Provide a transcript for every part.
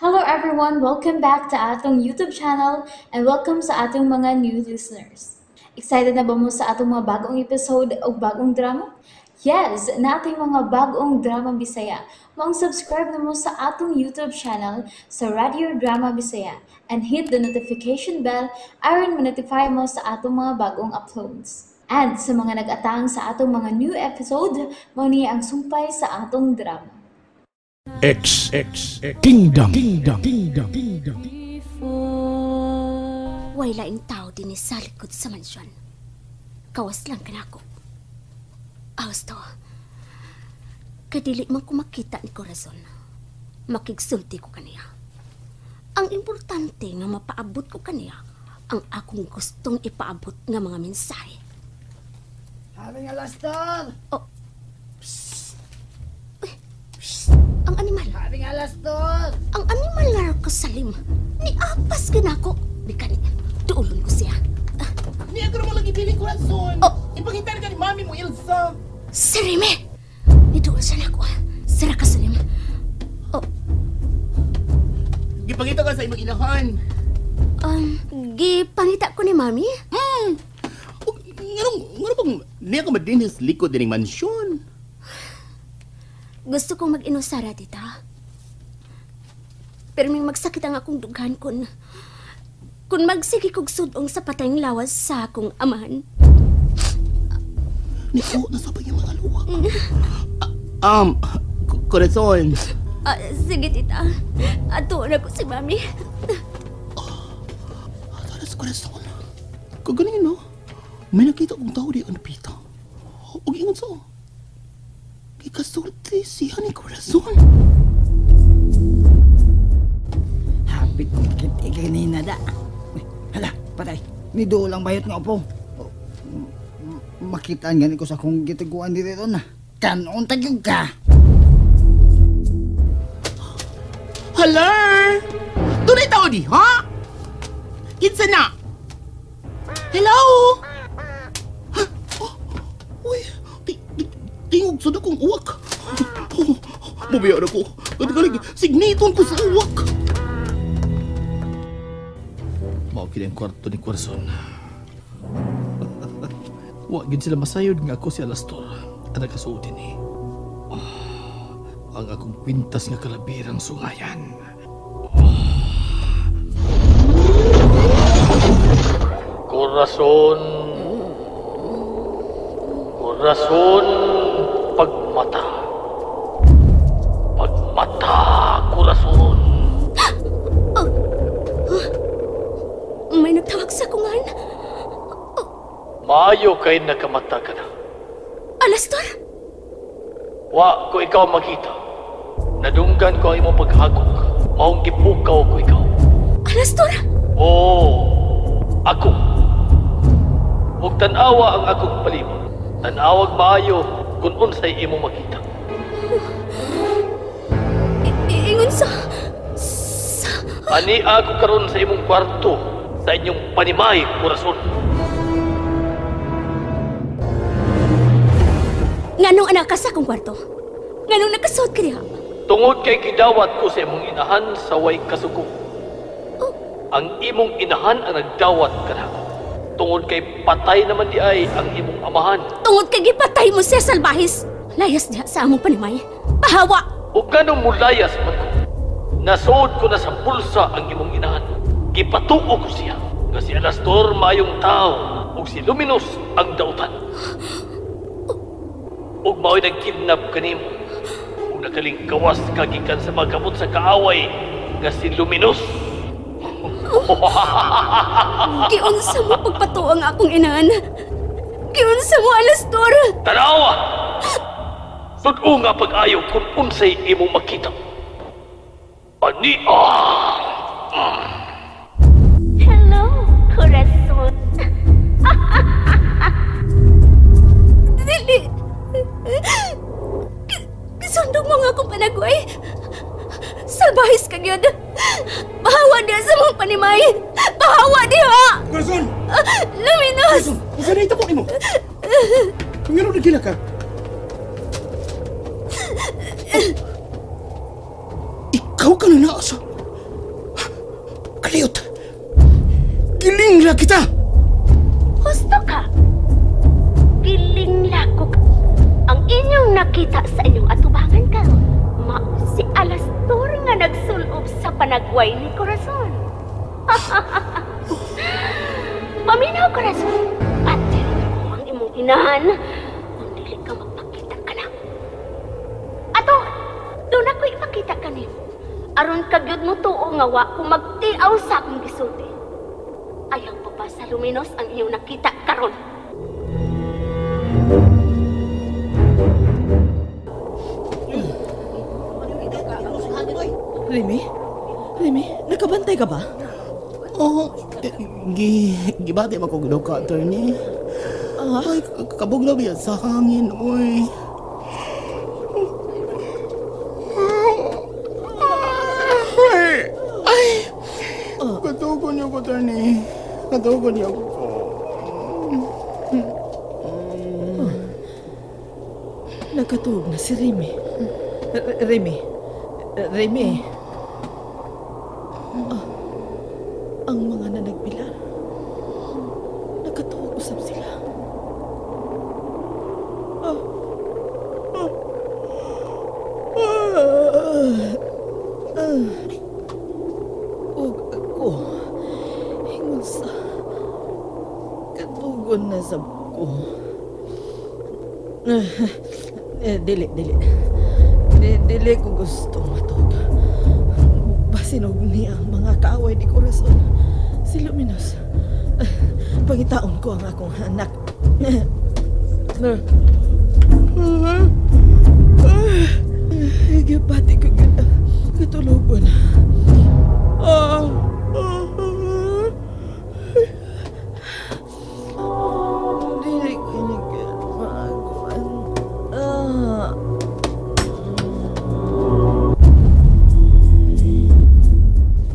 Hello everyone! Welcome back to atong YouTube channel and welcome sa atong mga new listeners. Excited na ba mo sa atong mga bagong episode o bagong drama? Yes! Nating mga bagong drama Bisaya. Maong subscribe na mo sa atong YouTube channel sa Radio Drama Bisaya and hit the notification bell aron ma-notify mo sa atong mga bagong uploads. And sa mga nag-atang sa atong mga new episode, mao ni ang sumpay sa atong drama. X X Kingdom Kingdom Kingdom Kingdom. Way laing tao dinhi sa likod sa mansyon. Kawas lang kanako. Awas to. Kadili man ko makita ni Corazon. Makigsulti ko kaniya. Ang importante nga mapaabot ko kaniya ang akong gustong ipaabot nga mga mensahe. Haring Alastor! Oh. Psst. Uy. Psst. Ang animal. Haring Alastor! Ang animal nga kasalim. Niapas ginako. Bikani, duulon ko siya. Niya ko naman lagi piling Corazon. Oh. Ipangita ka ni mami mo, Elsa. Sirime! Niduol siya nako. Sira ka, Salim. Oh. Gipangita ka sa imong inahan. Gipangita ko ni mami? Hmm. Oh, nganong bang niya ka madinhis likod dining mansyon? Gusto kong mag-inusara, tita. Pero may magsakit ang akong dughan kun magsige kog sudong sa patayng lawas sa akong amahan. Niko, nasa pa yung mga luha. Corazon. Sige, tita. Ato na ko si mami. Tara sa Corazon. Kaganin, no? May nakita kong tao di ang napita. O ingon sa... Ikasulti siya ni Corazon. Hapit kong makita kanina da. Hala, patay. Ni doon lang bayot nga upo. Makitaan gani ko sa akong gitiguan dito na. Kanon tagyog ka. Hala! Dunay tao di, ha? Kinsa na? Hello? Ha? Oh, uy, tingog sa akong uwak. Oh, mabayaan ako. Kagaling, signiton ko sa uwak. Mao kini ang kwarto ni Corazon. Wa gid sila masayod nga ako si Alastor ang nagkasuot ni. Ang akong kwintas nga kalabirang sungayan. Corazon, Corazon, pagmata. Pagmata, Corazon. Oh. May nagtawag sa kungan. Oh. Maayo kay nakamata ka na. Alastor? Wa ko ikaw makita. Nadunggan ko ang imong paghagok. Maong gipukaw ko ikaw. Alastor? Oo, ako. Ug tan-awa ang akong palibot. Tan-awag maayo kung unsay imong makita. Ingon sa... Ani ako karon sa imong kwarto, sa inyong panimay, Corazon. Nganong anak ka sa akong kwarto? Nganong nakasuot ka diha? Tungod kay gidawat ko sa imong inahan sa way kasuko. Oh. Ang imong inahan ang nagdawat kanako. Tungod kay patay naman di ay ang imong amahan. Tungod kay gipatay mo siya salbahis. Layas diha sa among panimay. Pahawa! Ug nganong mulayas man ko? Nasuod ko na sa bulsa ang imong inahan. Gipatuo ko siya nga si Alastor maayong tao ug si Luminous ang dautan. Ug mao'y nagkidnap kanimo. Ug nakalingkawas ka gikan sa magamot sa kaaway nga si Luminous. Giunsa mo pagpatuo ang akong inahan. Giunsa mo, Alastor. Tanawa! Sud-o nga pag-ayo kung unsay imong makita. Ania! Hello, Corazon. Dili. Kisundog mo nga akong panagoy. Salbahis ka gyud. Bahawa diha sa mong panimay. Bahawa diha! Corazon! Luminous! Corazon! Unsa na itabo nimo? Ngano nagila ka? Ikaw ka na naa sa Paliyot! Giling la kita! Husto ka. Giling lako. Ang inyong nakita sa inyong atubangan karon, mao si Alastor nga nagsulob sa panagway ni Corazon. Paminaw, Corazon. Patirin ko ang imong inahan kung dili ka magpakita ka na. Ato, doon ako ipakita kanimo. Aron kagyud mo tuo nga wa ko magtiaw sa akong gisulti. Ayaw pa ba sa Luminos ang iyong nakita karon? Remy? Remy, nakabantay ka ba? Oh, gibati ba ko ka, attorney? Ay, kabuglaw yan sa hangin, oy. Ay, katugon niyo ko, attorney. Katugon niyo ko. Nakatuog na si Remy. Remy. Remy. Ang mga nanagbilan. Nakatuog usab sila. Ug ako, ingon sa katugon na sab ko. Dili, dili. Dili ko gusto matug. Basinog niya ang mga kaaway ni Corazon. Si Luminos. Pangitaon ko ang akong anak. Gipati ko katulugon. Dili ko inigil maaguan.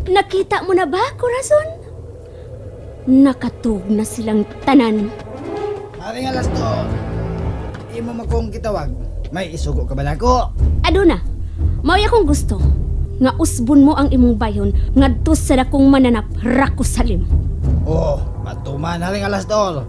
Nakita mo na ba, Corazon? Nakatug na silang tanan. Haring Alastor, imo makong gitawag. May isugo ka ba nako? Aduna, mao'y akong gusto nga usbon mo ang imong bayon ngadto sa dakong mananap Rakosalim. Oh, matuman, Haring Alastor.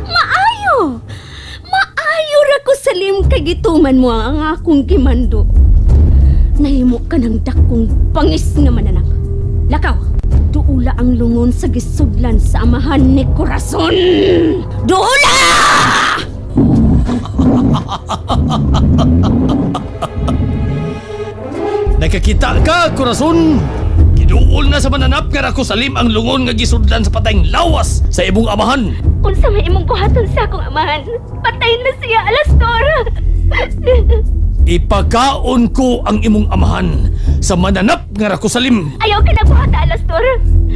Maayo! Maayo, Rakosalim, kay gituman mo ang akong gimando. Nahimo ka ng dakong pangis nga mananap. Lakaw, duula ang lungon sa gisudlan sa amahan ni Corazon. Duula! Nakakita ka, Corazon! Giduol na sa mananap nga Rakosalim ang lungon nga gisudlan sa patayng lawas sa imong amahan. Unsa may imong buhaton sa akong amahan? Patay na siya, Alastor! Ipakaon ko ang imong amahan sa mananap nga Rakosalim. Ayaw ka na buhata, Alastor!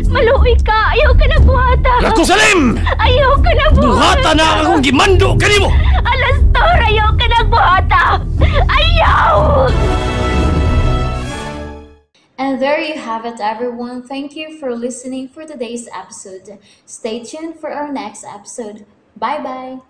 Maluoy ka! Ayaw ka na buhata! Rakosalim! Ayaw ka na buhata! Buhata na ang akong gimando kanimo! Alastor! Ayaw ka na buhata! Ayaw! And there you have it, everyone. Thank you for listening for today's episode. Stay tuned for our next episode. Bye-bye!